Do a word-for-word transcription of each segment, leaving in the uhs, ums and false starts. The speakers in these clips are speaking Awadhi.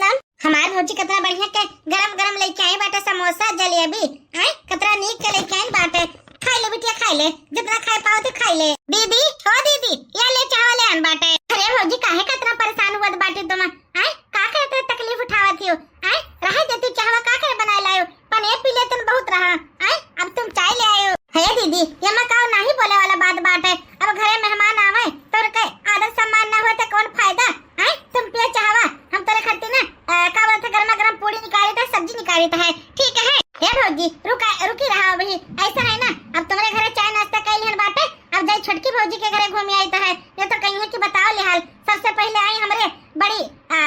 नम। हमार भौजी कतना बढ़िया के गरम गरम लेके आई बाटे समोसा, जलेबी, आय, कतना नीक के लेके आई बाटे। खाई ले बिटिया, खाई ले, जितना खाए पाओ तो खाई ले। दीदी, ओ दीदी, या ले चाहवा ले आन बाटे। अरे भौजी, काहे कतना परेशान हुआ बाटे तुम? आय, का करे तकलीफ उठावत हियो? आय, रहे देती चाहवा, का करे बनाए लायो? पनीर पी लेतन बहुत रहा, आय, अब तुम चाय ले आयो। हे दीदी, ये मैं काव नाही बोले वाला बात बाटे। अब घरे मेहमान आवे, तोर के आदर सम्मान ना होए तो कौन फायदा? आय, तुम पियो चाहवा, हम तोरे खातिर ना, अ, का बोलत है, गर्मा गर्म पूड़ी निकाली तो सब्जी निकाली तो है, ठीक है? हे भौजी, रुका, रुकी रहा अभी, ऐसा है ना, अब तुम्हारे घरे चाय नाश्ता कैल हन बाटे, अब जाई छोटकी भौजी के घरे घूमी आई तो है, ये तो कहीं है कि बताओ ले हाल, सबसे पहले आई हमरे बड़ी, आ,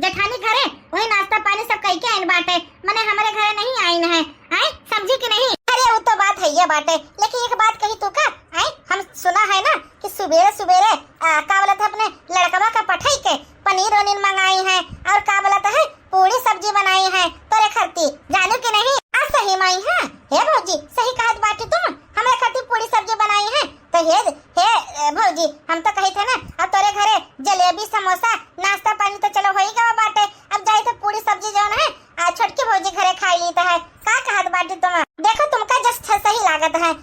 जेठानी घरे, वही नाश्ता पानी सब कई के आइन बाटे, मने हमरे घरे नहीं आइन है, आय, समझी कि नहीं? अरे वो तो बात है ये बाटे, लेकिन एक बात कही तू का, आय, हम सुना है ना कि सुबेरे सुबेरे, आ, का बोलत है, अपने लड़कवा का पठाई के पनीर वनीर मंगाई है और का बोलत है पूरी सब्जी बनाई है तोरे खरती, जानू कि नहीं? आ सही माई है, हे भौजी, सही कहत बाटी तुम, हमरे खरती पूरी सब्जी बनाई है तो हे, हे, ए, भौजी, हम तो कही थे ना, अब तोरे घरे जलेबी समोसा नाश्ता पानी तो चलो हो ही गवा बाटे, अब जाई तो पूरी सब्जी जौन है, आ, छोटकी भौजी घरे खाई ली तो है, का कहत बाटी तुम? देखो तुमका जस सही लागत है,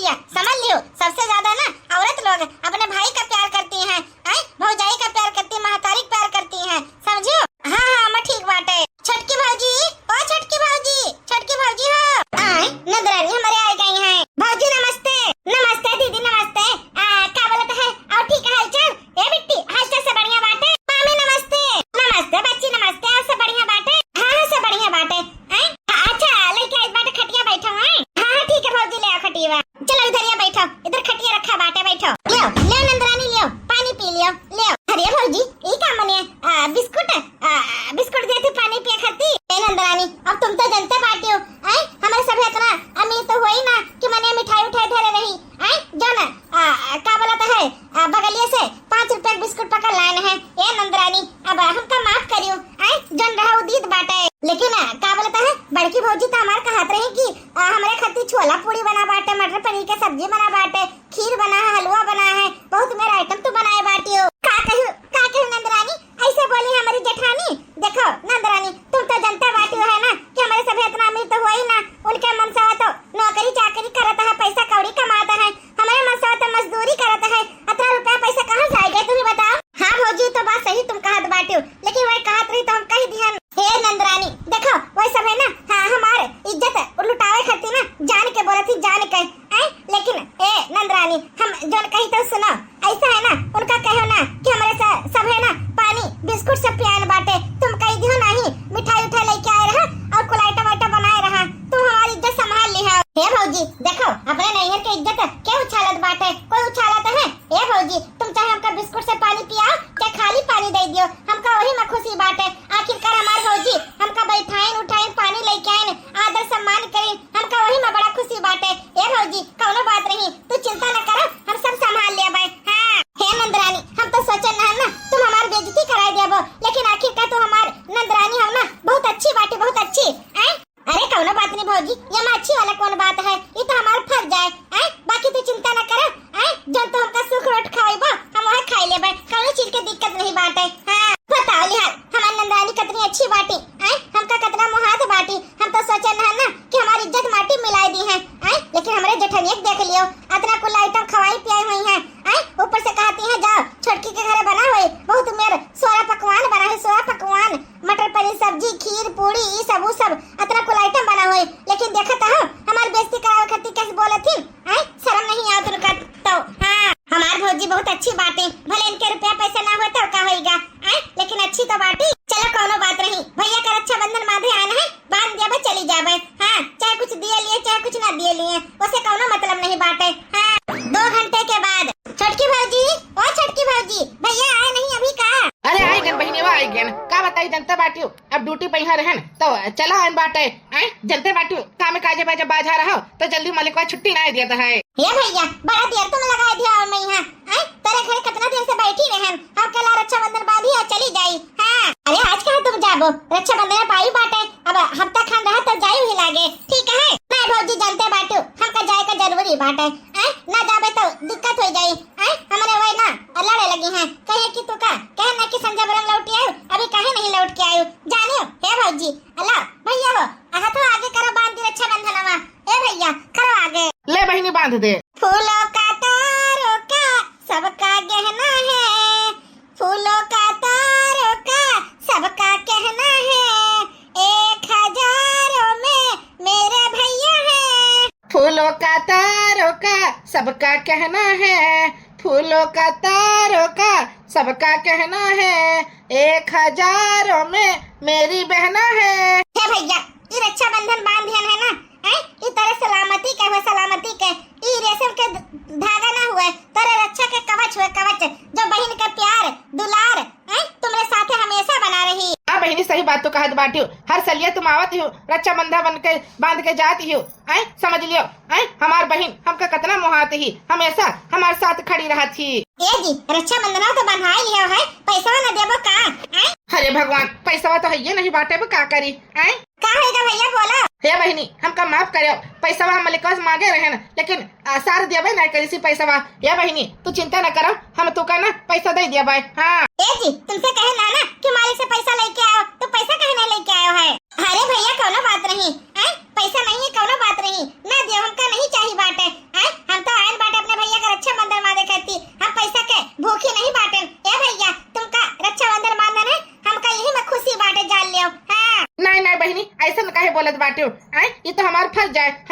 या, समझ लियो, सबसे ज्यादा ना औरत लोग अपने भाई का प्यार करती हैं, हैं? भौजाई का प्यार करती हैं, महतारी का प्यार करती हैं, समझियो? हाँ, हाँ, अम्मा ठीक बाटे। छोटकी भौजी, ओ छोटकी भौजी, छोटकी भौजी हो। आय, नंदरानी हमारे आ गई हैं। भौजी नमस्ते। नमस्ते दीदी, नमस्ते। आ, का बोलत है? और ठीक है हालचाल? ए बिट्टी, हालचाल से बढ़िया बाटे? मामी नमस्ते। नमस्ते बच्ची, नमस्ते। और सब बढ़िया बाटे? हाँ, हाँ, सब बढ़िया बाटे। हैं? अच्छा, लइके आइल बाटे, खटिया बैठो, हैं? हाँ, हाँ, ठीक है भौजी, ले आओ खटिया। चलो इधर ये बैठो, इधर खटिया रखा बाटे, बैठो। लियो, लियो नंदरानी, लियो, पानी पी लियो, लियो। अरे भौजी, ई का मने, आ, बिस्कुट, आ, बिस्कुट देती पानी पिए खाती? ए नंदरानी, अब तुम तो जनते बाटी हो, हैं? हमारे सभे इतना अमीर तो होई ना कि मने मिठाई उठाई धरे रही, हैं? जो ना, आ, का बोलत है, आ, बगलिए से पाँच रुपया के बिस्कुट पकड़ लाइन है। ए नंदरानी, अब हमका माफ करियो, आय, जौन रहा उ दीत बाटे। लेकिन, आ, का बोलत है, बड़की भौजी तो हमार कहत रही कि, आ, हमरे खातिर छोला पूड़ी बना बाटे, मटर पनीर के सब्जी बना बाटे, खीर बना है, हलवा बना है, बहुत मेरा आइटम तो बनाए बाटी हो। का कहू, का कहू नंदरानी, ऐसे बोली हमारी जेठानी। देखो नंदरानी, तुम तो जनता बाटी हो है ना कि हमारे सभे इतना अमीर तो होई ना, उनके मनसवा तो नौकरी चाकरी करत है, पैसा कौड़ी कमात है, हमरे मनसवा तो मजदूरी करत है, अतना रुपया पैसा कहाँ से आएगा, तुम ही बताओ। हाँ भौजी, तो बात सही तुम कहत बाटियो, लेकिन वही कहत रही तो हम कह दिहन। हे नंदरानी, देखो, वही सब है ना, हाँ, हमार इज्जत लुटावे खातिर ना जान के बोलत ही, जान के, हैं? लेकिन ए नंदरानी, हम जौन कही तो सुनो, ऐसा है ना, उनका कहो ना कि हमारे स-, सब है ना, पानी बिस्कुट सब पियान बाटे, तुम कह दियो नहीं, मिठाई उठाई लेके आए रहा और कुल आइटम वाइटम बनाए रहा, तुम हमारी इज्जत संभाल ली है। हे भौजी, देखो, अपने नैहर के इज्जत के उछालत बाटे, कोई उछालत है? ए भौजी, तुम चाहे हमका बिस्कुट से पानी पियाओ, चाहे खाली पानी दे दियो, हमका वही में खुशी बाटे। आखिरकार हमार भौजी हमका बैठाइन उठाइन पानी लेके आइन, आदर सम्मान करीन, हमका वही में बड़ा खुशी बाटे। ए भौजी, कौनो बात नहीं, तू चिंता न करो, हम सब संभाल लेबै। हाँ, हे नंदरानी, हम तो सोचन रहन ना तुम हमार बेइज्जती कराए देबो, लेकिन आखिरकार तू हमार नंदरानी हो ना, बहुत अच्छी बाटी, बहुत अच्छी। आय? अरे कौनो बात नहीं भौजी, ये में अच्छी वाला कौन बात है, ये तो हमार फर्ज है, हैं? बाकी तू चिंता न करा, हैं? जौन तू हमका सूखा रोटी खवाइबो, हम वह खाई लेबै, कौनो चीज के दिक्कत नहीं बाटे। हाँ, बताओ लिहाज, हमार नंदरानी कितनी अच्छी बाटी, हैं? हमका कितना मुहात बाटी, हम तो सोचे न ना कि हमारी इज्जत माटी मिलाई दी है, हैं? लेकिन हमरे जेठनिया के देख लियो, अतना कुल आइटम खवाई पियाई हुई है, हैं? ऊपर से कहती है, जाओ छोटकी के घरे बना हुई, बहुत मेर सोरा पकवान बना है, सोरा पकवान। मटर पनीर सब्जी, खीर, पूड़ी, ई सब, ऊ सब, अतना कुल आइटम बना होई, लेकिन देखत हो, हमार बेइज्जती करावे खातिर कैसे बोलत ही, हैं? शर्म नहीं आवत उनका तो। हाँ, हमार भौजी बहुत अच्छी बाटे, भले इनके रुपया पैसा ना होए तो का होइगा, हैं? लेकिन अच्छी तो बाटी। चलो कौनो बात नहीं, भैया का रक्षाबंधन बांधे आए हैं, बांध देबे चली जाबे। हाँ, चाहे कुछ दिए लिए, चाहे कुछ ना दिए लिए, उसे कौनो मतलब नहीं बाटे। हाँ, दो घंटे के बाद, छोटकी भौजी, ओ छोटकी भौजी, भैया आए नहीं अभी का? अरे आई गन बहिनी, वो आई गन। का बताई, जनता बाटियो, अब ड्यूटी पे यहाँ रहन, तो चला आन बाटे, आए, जनते बाटियो, काम काजे में जब बाझा रहो, तो जल्दी मलिकवा छुट्टी ना दिया है। हे भैया, बड़ा देर तुम लगा दिया और मैं यहाँ, आए, तेरे घरे कितना देर से बैठी रहन, हम कल रक्षाबंधन बांधी और चली जाई। हाँ, अरे आज कहाँ तुम जाबो, रक्षाबंधन पाई बाटे, अब हफ्ता खान रहा तो जाई ही लागे, ठीक है? नहीं भौजी, जनते बाटू, हमका जाए का जरूरी बाटे, आए, ना जाबे तो दिक्कत हो जाई, आए, हमरे वही ना लड़े लगी हैं, कहे कि तू का, कहे ना कि संजय बरन लौट आयो, अभी काहे नहीं लौट के आयो, जानियो, हे भौजी, अला, भैया हो, हाथों आगे करो, बांध दी रक्षाबंधनवा, ए भैया, करो आगे। ले बहिनी, बांध दे। फूलों का तारों का सबका गहना है, फूलों का तारों का सबका कहना है, एक हजारों में मेरे भैया है। फूलों का तारों का सबका कहना है, फूलों का तारों का सबका कहना है, एक हजारों में मेरी बहना है। हे भैया, ई रक्षाबंधन बांध दिहन है ना, हैं? ई तोरे सलामती के हुए, सलामती के। ई रेशम के ध-, धागा ना हुए, तोरे रक्षा के कवच हुए, कवच, जो बहिन के प्यार, दुलार, हैं? तुमरे साथे हमेशा बना रही। हाँ बहिनी, सही बात तो कहत बाटियो। हर सलिया तुम आवत हो, रक्षाबंधन बन के, बांध के जात हो, हैं? समझ लियो, हैं? हमार बहिन हमका कितना मोहात ही, हमेशा हमार साथ खड़ी रहत ही। ए जी, रक्षाबंधन तो बंधाई लियो है, पैसा ना देबो का, हैं? अरे भगवान, पैसा तो है ये नहीं बाटे, वो का करी, हैं? का होइगा भैया, बोला। हे बहिनी, हमका माफ करो, पैसवा हम मलिकवा से मांगे रहन, लेकिन, आ, सार देबे नहीं करी सी पैसवा। हे बहिनी, तू चिंता न करो, हम तू का ना पैसा दे देबे। हाँ। ए जी, तुमसे कहे ना ना कि मालिक से पैसा लेके आओ, तो पैसा काहे नहीं लेके आयो है? अरे भैया, कौनो बात नहीं, हैं? पैसा नहीं है, कौनो बात नहीं, ना दियो, हमका नहीं चाहिए बाटे, हैं? हम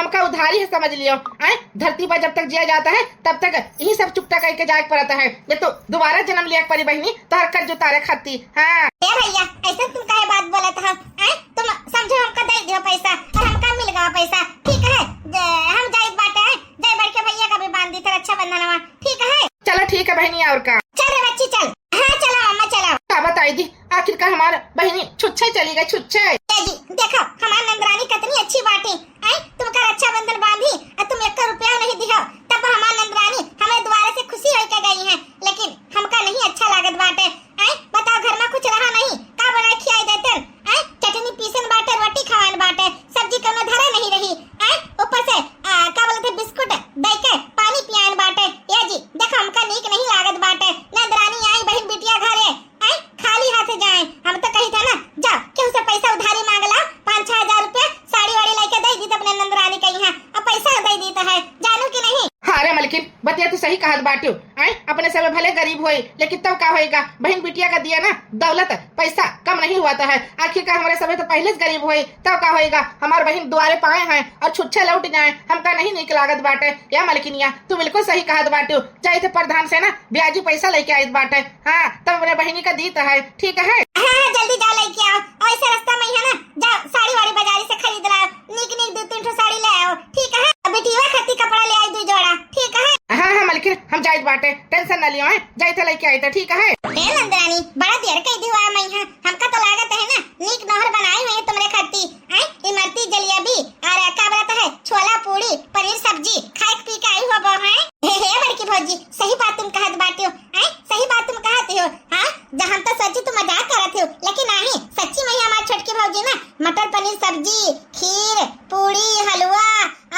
का उधारी है, समझ लियो। आए, धरती पर जब तक जिया जाता है, तब तक यही सब चुकता करके जाए के पड़ता है। ये तो दोबारा जन्म लिया के पड़ी बहिनी, तोहर कर्ज उतारे खाती। हाँ। ए भैया, ऐसे तुम काहे बात बोलत हो? आए, तुम समझो हमका दे दियो पैसा और हमका मिल गवा पैसा, ठीक है? जे हम जाइत बाटे, जाए बड़के भैया का भी बांध दी थे रक्षाबंधनवा, ठीक है? चलो ठीक है बहिनी, और का? चल रे बच्ची चल। हाँ चला अम्मा चला। का बताई दी, आखिर का हमार बहिनी छुच्छे चली गई, छुच्छे। ए जी, देखो हमार नंदरानी कितनी अच्छी बाटी। आए, तुमका रक्षाबंधन बांधी और तुम एक रुपया नहीं दिहो, तब हमार नंदरानी हमें दोबारा से खुशी होके गई है, लेकिन हमका नहीं अच्छा लागत बाटे। आए, बताओ घर में कुछ रहा नहीं, का बनाए खियाई देतन? आए, चटनी पीसन बाटे, रोटी खवान बाटे, सब्जी कौनो धरे नहीं रही। आए, ऊपर से, आ, का बोलते बिस्कुट दे के पानी पियान बाटे। ए जी, देखो हमका नीक नहीं लागत बाटे, नंदरानी आई बहिन बिटिया घरे, आए, खाली हाथ जाए। हम तो कही था ना, जाओ केहू से पैसा उधारी मांग लाओ, पाँच छह हजार रुपया साड़ी वाड़ी लेके दे दी अपने नंदरानी के यहाँ, अब पैसा दे दी तो है, जानू कि नहीं? हाँ रे मलकिन, बतिया तू सही कहत बाटियो। आए, अपने सब भले गरीब होए, लेकिन तब का होएगा, बहिन बिटिया का दिया ना दौलत, पैसा कम नहीं हुआ तो है। आखिर का हमारे सभी तो पहले से गरीब होए, तब का होएगा, हमार बहिन दुआरे पाए हैं और छुच्छे लौट जाए, हमका नहीं नीक लागत बाटे। या मलकिनिया, तू बिल्कुल सही कहत बाटियो। जाइत है प्रधान से ना ब्याजी पैसा लेके आइत बाटे। हाँ, तब अपने बहिनी का दीत है, ठीक है? हाँ, हाँ, जल्दी जाओ लेके आओ। और ऐसे रास्ता में ही है ना, जाओ साड़ी वाड़ी बाजारी से खरीद लाओ, नीक नीक दो तीन ठो साड़ी ले आओ, ठीक है? अब बेटीवा खातिर कपड़ा ले आई दो जोड़ा, ठीक है? हाँ, हाँ, मलकिन, हम जाइत बाटे, tension ना लियो, हैं? जाइत है लेके आइत है, ठीक है? हे नंदरानी, बड़ा देर कई दी हुआ मैं यहाँ, हमका तो लागत है ना, नीक नहर बनाई हुई है तुमरे खातिर, हैं? इमरती जलेबी और का बोलत है, छोला पूड़ी, पनीर सब्जी, खाए पी के आई हुआ बो, हैं? हे, हे, बड़की भौजी, सही बात तुम कहत बाटियो, हैं? सही बात तुम कहत हो, हाँ? जहाँ हम तो सोची तुम मजाक करत हो, लेकिन नहीं, सच्ची में ही हमार छोटकी भौजी ना मटर पनीर सब्जी, खीर, पूड़ी, हलवा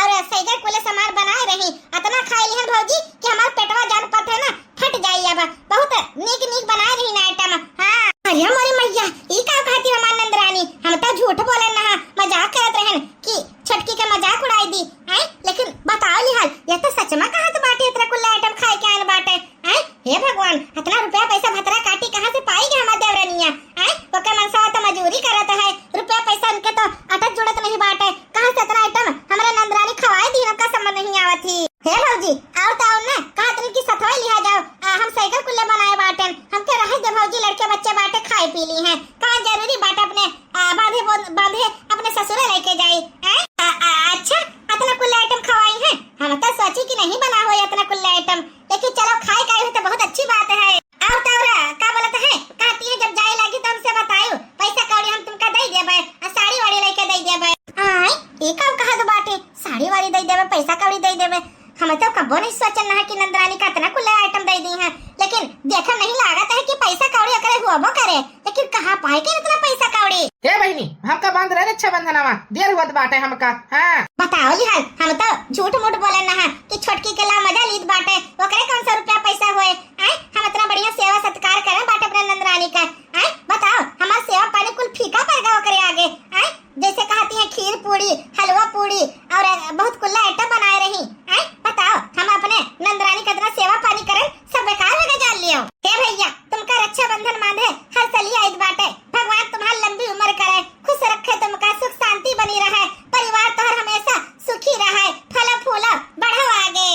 और सैगा कुले सामान बनाए रही। अतना खाए लिहन भौजी कि हमार पेटवा जान पत है ना, फट जाई अब। बहुत नीक नीक बनाए रही ना item। हाँ। अरे मोरी मैया, ई का कहती हमार नंदरानी? हम तो झूठ बोले ना, मजाक करत रहन कि छोटकी का मजाक उड़ाई दी। हैं? लेकिन बताओ लिहाल, ये तो सच में कहत बाटे, इतना कुल item खाए के आन बाटे। हैं? हे भगवान, इतना रुपया पैसा भतरा काटी कहाँ से पाई गए हमार देवरनिया? हैं? ओकर मनसवा तो मजूरी करत है, रुपया पैसा उनके तो अटत जुड़त नहीं बाटे। कहाँ से इतना item हमरे नंदरानी खवाए दी, हमका समझ नहीं आवत ही। हे भौजी, आओ तो आओ ना, कहा तनी कि सथवा लिहा जाओ, आ, हम सैगा कुल्ले बनाए बाटेन, हमके रहे दे भौजी, लड़के बच्चे बाटे खाए पी ली हैं, कहाँ जरूरी बाटे अपने, आ, बांधे बोन-, बांधे अपने ससुरे लेके जाई, हैं? आ, आ, अच्छा, इतना कुल्ले item खवाई हैं, हम तो सोची कि नहीं बना हो इतना कुल्ले item, लेकिन चलो खाए का हो तो बहुत अच्छी बात है। और तौरा का बोलत है, कहती है जब जाए लागी तो हमसे बतायो, पैसा कौड़ी हम तुमका दे देबे, आ साड़ी वाड़ी लेके दे देबे। आय, ई का कहत बाटे, साड़ी वाड़ी दे देबे, पैसा कौड़ी दे देबे। हम तो कबो नहीं सोचन ना कि नंदरानी का इतना कुल्ले item दे दी है, लेकिन देखा नहीं लागत है कि पैसा कौड़ी ओकरे हुआबो करे, लेकिन कहाँ पाए के इतना पैसा कौड़ी? हे बहिनी, हमका बांध रहे रक्षाबंधनवा, देर हुआ बाटे हमका। हाँ। बताओ लिहाल, हम तो झूठ मूठ बोले ना है कि छोटकी के ला मजा लीत बाटे, ओकरे कौन सा रुपया पैसा होए, आय, हम इतना बढ़िया सेवा सत्कार करें बाटे अपने नंदरानी का, आय, बताओ, हमार सेवा पानी कुल फीका पड़ गया ओकरे आगे, आय, जैसे कहती हैं खीर पूड़ी, हलवा पूड़ी और बहुत कुल्ला item बनाए रही, आय, बताओ, हम अपने नंदरानी का इतना सेवा पानी करें, सब बेकार हो गए जान लियो। हे भैया, तुमका रक्षाबंधन मांधे हर सली आइत बाटे, भगवान तुम्हार लंबी उम्र करे, खुश रखे तुमका, सुख शांति बनी रहे, परिवार तोहर हमेशा सुखी रहे, फलो फूलो, बढ़ो आगे।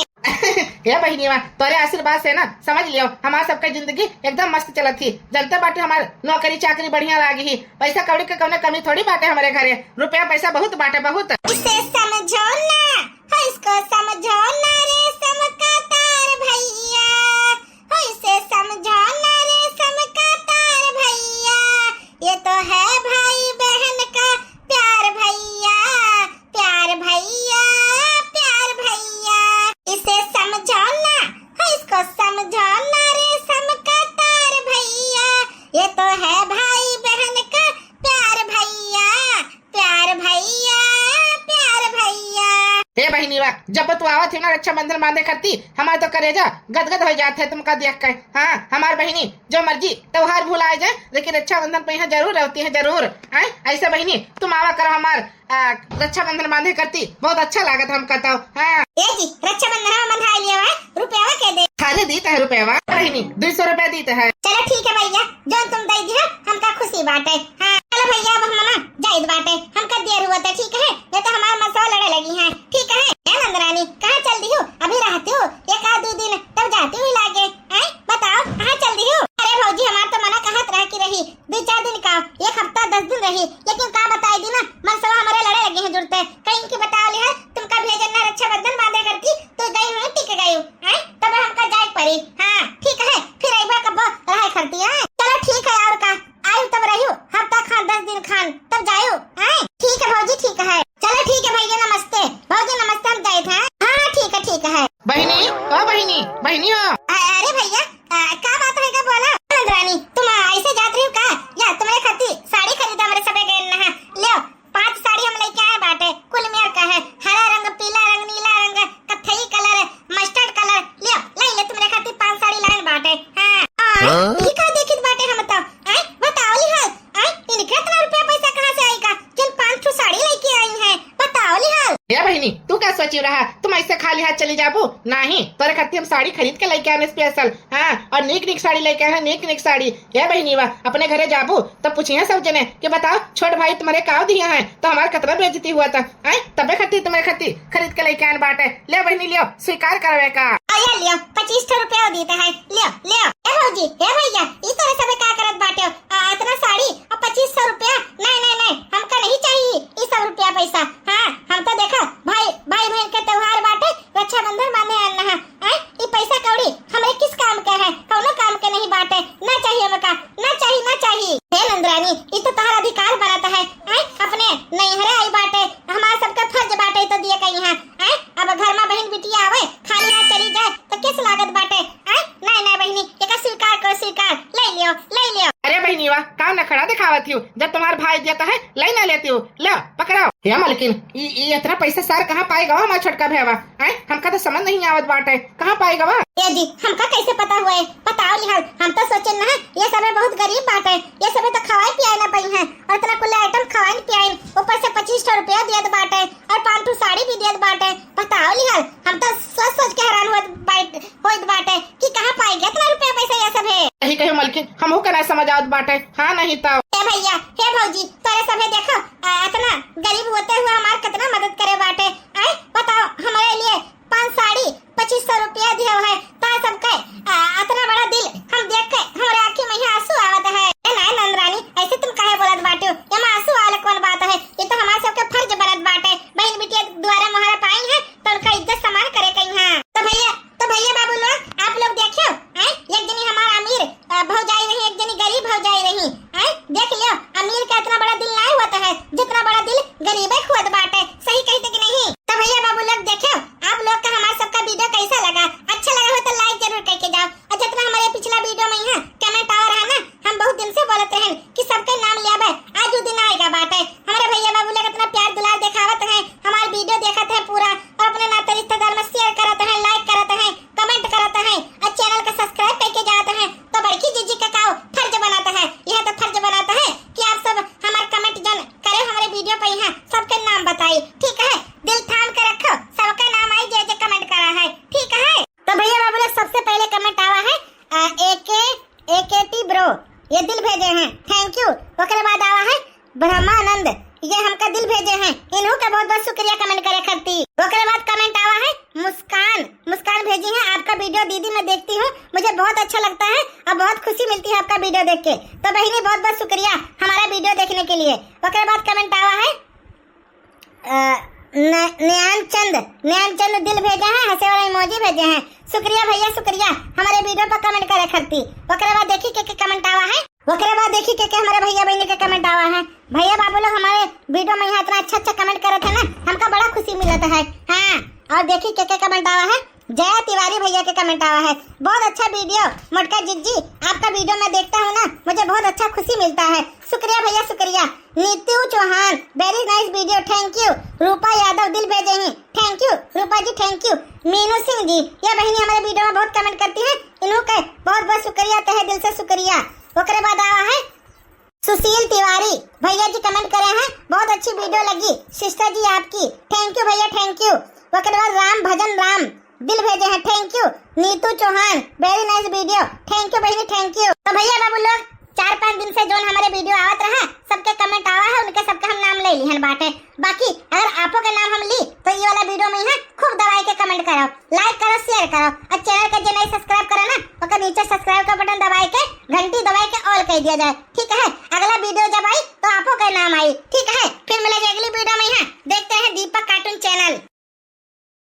हे बहिनीवा, तोरे आशीर्वाद से ना, समझ लियो, हमार सबके जिंदगी एकदम मस्त चलत ही। जनते बाटे हमार नौकरी चाकरी बढ़िया लागी ही, पैसा कौड़ी के कौनो कमी थोड़ी बाटे हमरे घरे, रुपया पैसा बहुत बाटे, बहुत। इसे समझो ना, हो इसको समझो ना रे, समका तार भैया, हो इसे समझो ना रे, समका तार भैया, ये तो है भाई बहन का प्यार भैया, प्यार भैया, प्यार भैया। इसे समझो ना, हो इसको समझो ना रे, समका तार भैया, ये तो है भाई बहन का प्यार भैया, प्यार भैया, प्यार भैया। हे बहिनीवा, जब तू आवत है ना रक्षाबंधन बांधे खाती, हमार तो करेजा गदगद हो जात है तुमका देख के। हाँ, हमार बहिनी, जो मर्जी त्योहार भुलाए जाए, लेकिन रक्षाबंधन पे यहाँ जरूर रहती है, जरूर। आय, ऐसे बहिनी, तुम आवा करो हमार, आ, रक्षाबंधन बांधे करती, बहुत अच्छा लागत हमका तो। हाँ। ए जी, रक्षाबंधन में बंधाई लिया है, रुपया के दे। थारे दी तह रुपया, बहिनी, दो सौ रुपया दी तह। चलो ठीक है भैया, जो तुम दे दिया, हमका खुशी बाटे। हाँ, चलो भैया, अब हम ना जाइत बाटे, हमका देर हुआ था, ठीक है? ये तो हमार मसवा लड़े लगी है, ठीक है? बहिनी हो। अ-, अरे भैया, अ, का बात है का बोला? नंदरानी, तुम ऐसे जात रही हो का? या तुम्हरे खातिर साड़ी खरीदा, हमरे सबे गए ना। ल्यो, पाँच साड़ी हम लेके आए बाटे, कुल मेर का है, हरा रंग, पीला रंग, नीला रंग, कत्थई colour, mustard colour। ल्यो, ले ले, तुम्हरे खातिर पाँच साड़ी लाइन बाटे। हाँ। हाँ? ई का देखित बाटे हम तो? आय, बताओ लिहाल, आय, इनके इतना रुपया पैसा कहाँ से आएगा? जिन पाँच ठो साड़ी लेके आई हैं, बताओ लिहाल। ए बहिनी, तू का सोची रहा, तुम ऐसे खाली हाथ चली जाबू? नहीं, तोरे खातिर हम साड़ी खरीद के लेके आने special। हाँ, और नीक नीक साड़ी लेके आए हैं, नीक नीक साड़ी। ए बहिनी वा, अपने घरे जाबू तो पूछिए सब जने कि बताओ, छोट भाई तुम्हरे काव दिए हैं, तो हमार कितना बेइज्जती हुआ था। आय, तबे खातिर तुम्हरे खातिर खरीद के लेके आन बाटे। ले बहिनी, लियो, स्वीकार करवे का। अरे लियो, पच्चीस ठो रुपया देते हैं, लियो, लियो। ए भौजी, ए भैया, ई तोरे सबे का करत बाटे? आ, इतना साड़ी और पच्चीस सौ रुपया? नहीं, नहीं, नहीं, हमका नहीं चाहिए ई सब रुपया पैसा। हाँ, हम तो देखा, भाई, भाई बहन के त्योहार बाटे, रक्षाबंधन बांधे आना है। हैं? ई पैसा कौड़ी हमरे किस काम के है? कौनो काम के नहीं बाटे। ना चाहिए हमका, ना चाहिए, ना चाहिए। हे नंदरानी, ई तो तोहार अधिकार बनत है। हैं? अपने नैहरे आई बाटे, हमार सबका फर्ज बाटे तो दिए कहीं है। हैं? अब घर में बहन बिटिया आवे, खाली हाथ चली जाए तो कैसे लागत बाटे? हैं? नहीं, नहीं बहिनी, एका स्वीकार करो, स्वीकार। ले लियो, ले लियो। अरे बहिनी वा, का नखड़ा दिखावत हियो? जब तुम्हार भाई देता है, ले ना लेती हो। ले, पकड़ो। हे मलकिन, ई, ई इतना पैसा सार कहाँ पाएगा हमार छोटका भैया? हैं? हमका तो समझ नहीं आवत बाटे, कहाँ पाएगा? ए जी, हमका कैसे पता हुए? बताओ लिहाल, हम तो सोचे ना, ये सबे बहुत गरीब बाटे, ये सबे तो खवाए पियाए ना पाई हैं, और इतना कुल item खवाइन पियाइन, ऊपर से पच्चीस ठो रुपया दियत बाटे, और पाँच ठो साड़ी भी दियत बाटे। बताओ लिहाल, हम तो सोच सोच के हैरान होत बाटे, होत बाटे कि कहाँ पाएगा इतना रुपया पैसा ये सब है। सही कहे मलकिन, हमहू का ना समझ आवत बाटे। हाँ नहीं तो। हे भैया, हे भौजी, तोरे सभे देखो, आ, इतना गरीब होते हुए हमार कितना मदद करे बाटे। आय, बताओ, हमारे लिए पाँच साड़ी, पच्चीस सौ रुपया दिया है, ता सबके, आ, इतना बड़ा दिल हम देख के हमारे आँखी में यहाँ आंसू आवत है। ए नाय नंदरानी, ऐसे तुम काहे बोलत बाटे हो? एमा आंसू वाला कौन बात है? ये तो हमार सबके फर्ज बनत बाटे। बहन बिटिया द्वारा मोहरा पाई है, तो उनका इज्जत सम्मान करे कहीं है। तो भैया, तो भैया बाबू लोग, आप लोग देखियो, हैं? एक जनी हमार अमीर, अ, भौजाई रही, एक जनी गरीब भौजाई रही, हैं? देख लियो, अमीर का इतना बड़ा दिल नहीं होता है, जितना बड़ा दिल गरीबे के होत बाटे। सही कही थी कि नहीं? तो भैया बाबू लोग देखियो, आप लोग का हमार सबका video कैसा लगा? अच्छा लगा हो तो like जरूर करके जाओ। और जितना हमारे पिछला video में यहाँ comment आवा रहा ना, हम बहुत दिन से बोलत रहन कि सबके नाम ले आवे, आज वो दिन आएगा बाटे। हमारे भैया बाबू लोग इतना प्यार दुलार दिखावत हैं, हमार video देखत हैं पूरा, और अपने नाते रिश्तेदार में share करत हैं, like करत हैं, comment करत हैं, और channel का subscribe करके जात हैं, तो बड़की जीजी का काव फर्ज बनत है। यह तो फर्ज बनत है कि आप सब हमार comment जन करे, हमारे video पे यहाँ सबके नाम बताई, ठीक है? दिल थाम के रखो, सबका नाम आई जे जे comment करा है, ठीक है? तो भैया बाबू लोग, सबसे पहले comment आवा है, अ, AK, AKT bro, ये दिल भेजे हैं, thank you। ओकरे बाद आवा है ब्रह्मानंद, ये हमका दिल भेजे हैं, इन्हों का बहुत बहुत शुक्रिया comment करे खातिर। ओकरे बाद comment आवा है मुस्कान, मुस्कान भेजी हैं, आपका video दीदी मैं देखती हूँ, मुझे बहुत अच्छा लगता है और बहुत खुशी मिलती है आपका video देख के। तो बहिनी, बहुत बहुत शुक्रिया हमारा video देखने के लिए। ओकरे बाद comment आवा है अ, न-, नयन चंद, नयन चंद दिल भेजे हैं, हंसे वाला emoji भेजे हैं। शुक्रिया भैया, शुक्रिया हमारे video पर comment करे खातिर। ओकरे बाद देखी के, के comment आवा है, ओकरे बाद देखी के, के हमारे भैया बहनी के comment आवा है। भैया बाबू लोग हमारे video में यहाँ इतना अच्छा अच्छा comment करत है ना, हमका बड़ा खुशी मिलत है। हाँ, और देखी के, के comment आवा है, जया तिवारी भैया के comment आवा है, बहुत अच्छा video मोटका जिज्जी, आपका video मैं देखता हूँ ना, मुझे बहुत अच्छा खुशी मिलता है। शुक्रिया भैया, शुक्रिया। नीतू चौहान, very nice video, thank you। रूपा यादव दिल भेजे हैं, thank you रूपा जी, thank you। मीनू सिंह जी, ये बहिनी हमारे video में बहुत comment करती हैं, इन्हों के बहुत बहुत शुक्रिया, तहे दिल से शुक्रिया। ओकरे बाद आवा है सुशील तिवारी भैया जी, comment करे हैं, बहुत अच्छी video लगी sister जी आपकी, thank you भैया, thank you। ओकरे बाद राम भजन राम दिल भेजे हैं, thank you। नीतू चौहान, very nice video, thank you बहिनी, thank you। तो भैया बाबू लोग, चार पाँच दिन से जोन हमारे video आवत रहा, सबके comment आवा है, उनके सबके हम नाम ले लिहन बाटे। बाकी अगर आपो के नाम हम ली, तो ये वाला video में यहाँ खूब दबाई के comment करो, like करो, share करो, और channel के जे नहीं subscribe करो ना, ओकर नीचे subscribe का button दबाई के, घंटी दबाई के all कर दिया जाए, ठीक है? अगला video जब आई, तो आपो के नाम आई, ठीक है? फिर मिलेंगे अगली video में यहाँ। देखते हैं दीपक cartoon channel।